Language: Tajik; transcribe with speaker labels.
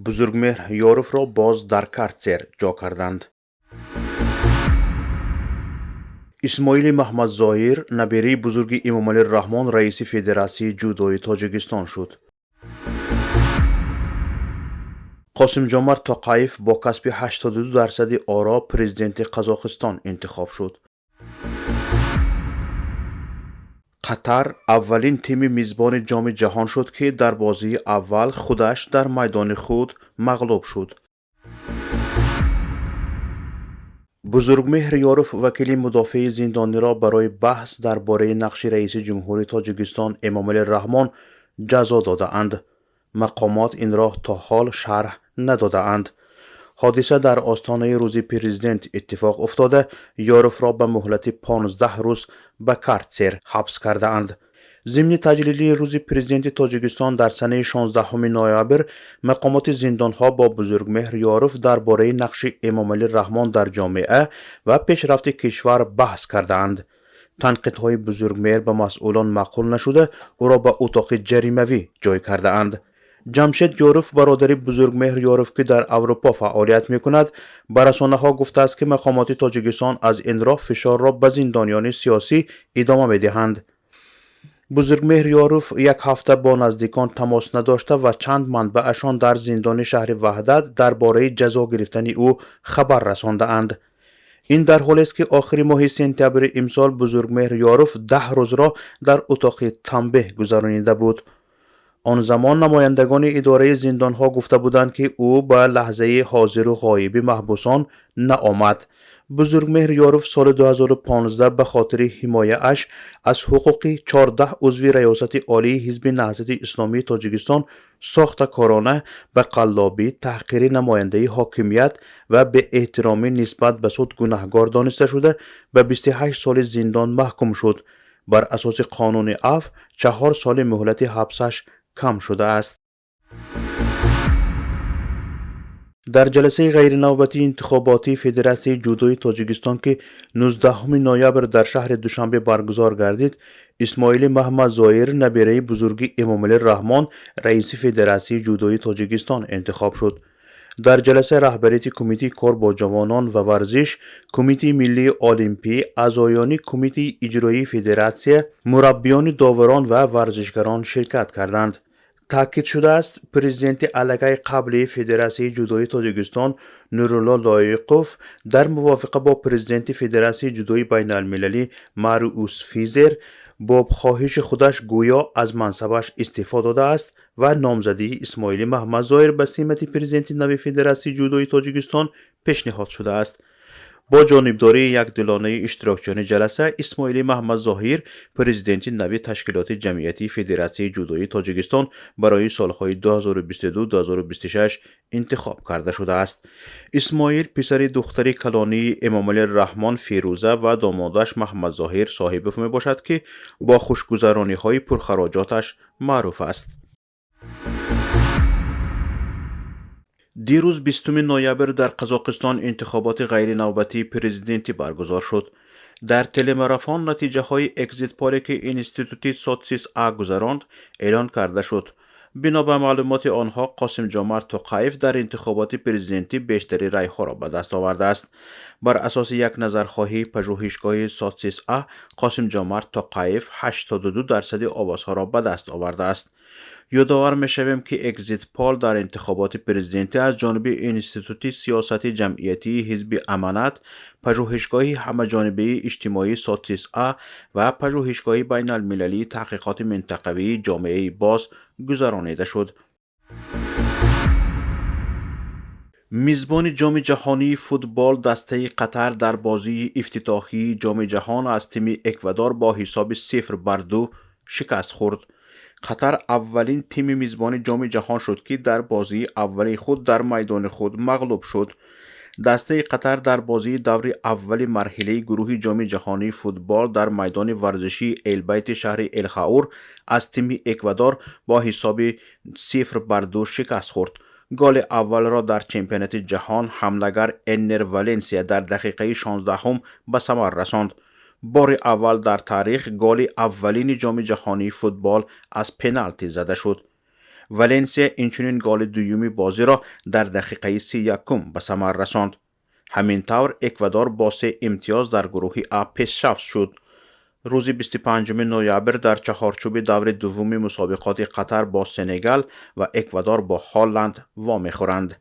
Speaker 1: Бузургмеҳр Ёровро боз дар карцер ҷо карданд. Исмоили Маҳмадзоҳир, набераи бузурги Эмомалӣ Раҳмон, раиси Федератсияи ҷудои Тоҷикистон шуд. Қосимҷомарт Тоқаев бо касби 82 дарсади оро президенти Қазоқистон интихоб шуд. Қатар аввалин тими мизбони Ҷоми ҷаҳон шуд, ки дар бозии аввал худаш дар майдони худ мағлуб шуд. Бузургмеҳр Ёров вакили мудофеи зиндониро барои баҳс дар бораи нақши раиси ҷумҳури Тоҷикистон Эмомалӣ Раҳмон ҷазо додаанд. Мақомот инро то ҳол шарҳ надодаанд. Ҳодиса дар остонаи Рӯзи президент иттифоқ уфтода, Ёровро ба муҳлати 15 рӯз ба карцер ҳабс кардаанд. Зимни таҷлили Рӯзи президенти Тоҷикистон дар санаи 16 ноябр мақомоти зиндонҳо бо Бузургмеҳр Ёров дар бораи нақши Эмомалӣ Раҳмон дар ҷомеа ва пешрафти кишвар баҳс кардаанд. Танқидҳои Бузургмеҳр ба масъулон маъқул нашуда, ӯро ба утоқи ҷаримавӣ ҷой кардаанд. Ҷамшед Ёров, бародари Бузургмеҳр Ёров, ки дар Аврупо фаъолият мекунад, ба расонаҳо гуфтааст, ки мақомоти Тоҷикистон аз ин роҳ фишорро ба зиндониёни сиёсӣ идома медиҳанд. Бузургмеҳр Ёров як ҳафта бо наздикон тамос надошта ва чанд манбаашон дар зиндони шаҳри Ваҳдат дар бораи ҷазо гирифтани ӯ хабар расондаанд. Ин дар ҳолест, ки охири моҳи сентябри имсол Бузургмеҳр Ёров 10 рӯзро дар утоқи танбеҳ гузаронида буд. Он замон намояндагони идораи зиндонҳо гуфта буданд, ки ӯ ба лаҳзаи ҳозиру ғоиби маҳбусон наомад. Бузургмеҳр Ёров соли 2015 ба хотири ҳимояаш аз ҳуқуқи 14 узви Раёсати Олии Ҳизби Наҳзати Исломии Тоҷикистон сохтакорона ба қаллобӣ, таҳқири намояндаи ҳокимият ва беэҳтиромӣ нисбат ба суд гунаҳгор дониста шуда, ба 28 соли зиндон маҳкум шуд. Бар асоси қонуни афв, 4 соли муҳлати ҳабсаш кам шудааст. Дар ҷаласаи ғайринавбатии интихоботии Федератсияи ҷудои Тоҷикистон, ки 19 ноябр дар шаҳри Душанбе баргузор гардид, Исмоили Маҳмадзоир, набераи бузурги Эмомалӣ Раҳмон, раиси Федератсияи ҷудои Тоҷикистон интихоб шуд. Дар ҷаласа раҳбарияти Кумитаи кор бо ҷавонон ва варзиш, Кумитаи миллии олимпӣ, аъзоёни Кумитаи иҷроии федератсия, мураббиёни доварон ва варзишгарон ширкат карданд. Таъкид шудааст, президенти аллакай қаблии Федератсияи ҷудои Тоҷикистон Нурулло Лоиқов дар мувофиқа бо президенти Федератсияи ҷудои байналмилалӣ Мариус Физер бо хоҳиши худаш гӯё аз мансабаш истеъфо додааст ва номзадии Исмоили Маҳмадзоир ба симати президенти нави Федератсияи ҷудои Тоҷикистон пешниҳод шудааст. Бо ҷонибдории якдилонаи иштирокчиёни ҷаласа, Исмоили Маҳмадзоҳир президенти нави ташкилоти ҷамъиятии Федератсияи ҷудои Тоҷикистон барои солҳои 2022-2026 интихоб карда шудааст. Исмоил писари духтари калонии Эмомалӣ Раҳмон Фирӯза ва домодаш Маҳмадзоҳир Соҳибов мебошад, ки бо хушгузарониҳои пурхароҷоташ маъруф аст. Дирӯз, 20 ноябр, дар Қазоқистон интихоботи ғайринавбатии президентӣ баргузор шуд. Дар телемарафон натиҷаҳои экзитполе, ки институти Соцсис А гузаронд, эълон карда шуд. Бино ба маълумоти онҳо, Қосимҷомарт Тоқаев дар интихоботи президентӣ бештари райҳоро ба даст овардааст. Бар асоси як назархоҳии пажӯҳишгоҳи Соцсис А, Қосимҷомарт Тоқаев 82 дарсади овозҳоро ба даст овардааст. Ёдовар мешавем, ки экзитпол дар интихоботи президентӣ аз ҷониби Институти сиёсати ҷамъиятии ҳизби Аманат, пажӯҳишгоҳи ҳамаҷонибаи иҷтимоии Соцсис А ва пажӯҳишгоҳи байналмилалии таҳқиқоти минтақавии ҷомеаи боз гузаронида шуд. Мизбони Ҷоми ҷаҳонии футбол, дастаи Қатар, дар бозии ифтитоҳии Ҷоми ҷаҳон аз тими Эквадор бо ҳисоби 0 бар 2 шикаст хӯрд. Қатар аввалин тими мизбони Ҷоми ҷаҳон шуд, ки дар бозии аввали худ дар майдони худ мағлуб шуд. Дастаи Қатар дар бозии даври аввали марҳилаи гурӯҳи Ҷоми ҷаҳонии футбол дар майдони варзишии Элбайти шаҳри Элхаур аз тими Эквадор бо ҳисоби 0 бар 2 шикаст хӯрд. Голи аввалро дар чемпионати ҷаҳон ҳамлагар Эннер Валенсия дар дақиқаи 16-ҳум ба самар расонд. Бори аввал дар таърих голи аввалини Ҷоми ҷаҳонии футбол аз пеналти зада шуд. Валенсия инчунин голи дуюми бозиро дар дақиқаи 31-ум ба самар расонд. Ҳамин тавр, Эквадор бо се имтиёз дар гурӯҳи А пешсаф шуд. Рӯзи 25 ноябр дар чаҳорчӯби даври дуввуми мусобиқоти Қатар бо Сенегал ва Эквадор бо Ҳолланд вомехӯранд.